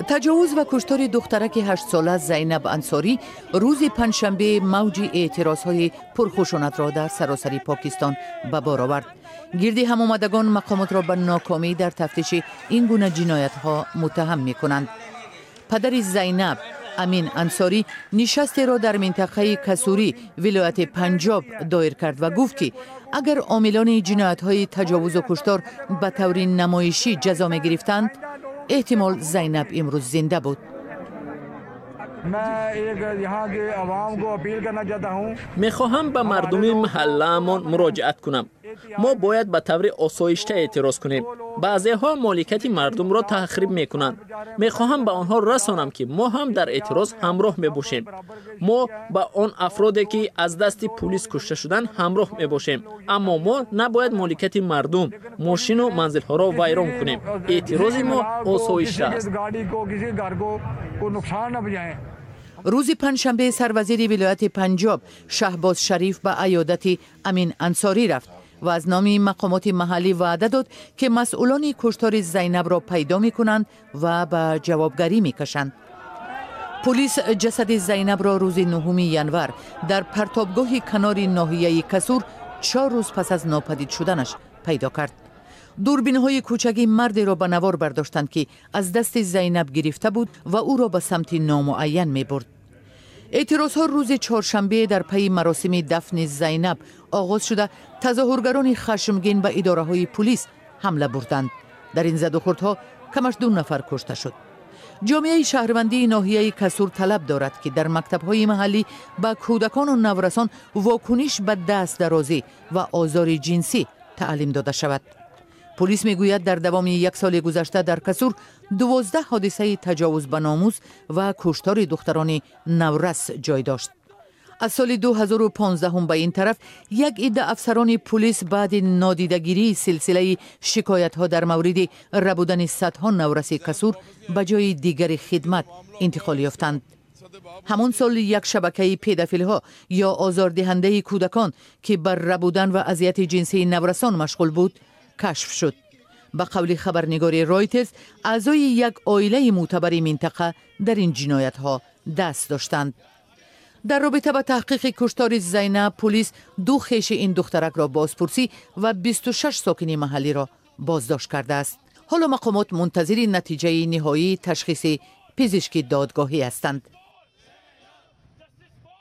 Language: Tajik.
Таҷовуз ва куштори духтараки 8-сола Зайнаб Ансорӣ рӯзи панҷшанбе мавҷи эътирозҳои пурхушунатро дар саросари Покистон ба бор овард. Гирди ҳамомадагон мақомотро ба нокомӣ дар тафтиши ин гуна ҷиноятҳо муттаҳам мекунанд. Падари Зайнаб, Амин Ансорӣ, нишастеро дар минтақаи Касурӣ, вилояти Панҷоб, доир кард ва гуфт, ки агар омилони ҷиноятҳои таҷовузу куштор ба таври намоишӣ ҷазо мегирифтанд, эҳтимол, Зайнаб имрӯз зинда буд. Мехоҳам ба мардуми маҳаллаамон муроҷиат кунам. Мо бояд ба таври осоишта эътироз кунем. Баъзеҳо моликияти мардумро тахриб мекунанд. Мехоҳам ба онҳо расонам, ки мо ҳам дар эътироз ҳамроҳ мебошем. Мо ба он афроде, ки аз дасти пулис кушта шуданд, ҳамроҳ мебошем, аммо мо набояд моликияти мардум, мошину манзилҳоро вайрон кунем. Эътирози мо осоишта аст. Рӯзи панҷшанбе сарвазири вилояти Панҷоб Шаҳбоз Шариф ба аёдати Амин Ансорӣ рафт ва аз номи мақомоти маҳаллӣ ваъда дод, ки масъулони куштори Зайнабро пайдо мекунанд ва ба ҷавобгарӣ мекашанд. Пулис ҷасади Зайнабро рӯзи 9 январ дар партобгоҳи канори ноҳияи Касур, 4 рӯз пас аз нопадид шуданаш, пайдо кард. Дурбинҳои кӯчагӣ мардеро ба навор бардоштанд, ки аз дасти Зайнаб гирифта буд ва ӯро ба самти номуайян мебурд. Эътирозҳо рӯзи чоршанбе дар пайи маросими дафни Зайнаб оғоз шуда, тазоҳургарони хашмгин ба идораҳои пулис ҳамла бурданд. Дар ин задухӯрдҳо камаш ду нафар кушта шуд. Ҷомеаи шаҳрвандии ноҳияи Касур талаб дорад, ки дар мактабҳои маҳаллӣ ба кӯдакону наврасон вокуниш ба дастдарозӣ ва озори ҷинсӣ таълим дода шавад. Пулис мегӯяд, дар давоми як соли гузашта дар Касур 12 ҳодисаи таҷовуз ба номус ва куштори духтарони наврас ҷой дошт. Аз соли 2015 ба ин тараф як идда афсарони пулис баъди нодидагирии силсилаи шикоятҳо дар мавриди рабудани садҳо навраси Касур ба ҷои дигари хидмат интиқол ёфтанд. Ҳамон сол як шабакаи педофилҳо ё озордиҳандаи кӯдакон, ки бар рабудан ва азияти ҷинсии наврасон машғул буд, кашф шуд. Ба қавли хабарнигори Ройтерс, аъзои як оилаи мӯътабари минтақа дар ин ҷиноятҳо даст доштанд. Дар робита ба таҳқиқи куштори Зайнаб пулис ду хеши ин духтаракро бозпурсӣ ва 26 сокини маҳаллиро боздошт кардааст. Ҳоло мақомот мунтазири натиҷаи ниҳоии ташхиси пизишки додгоҳӣ ҳастанд.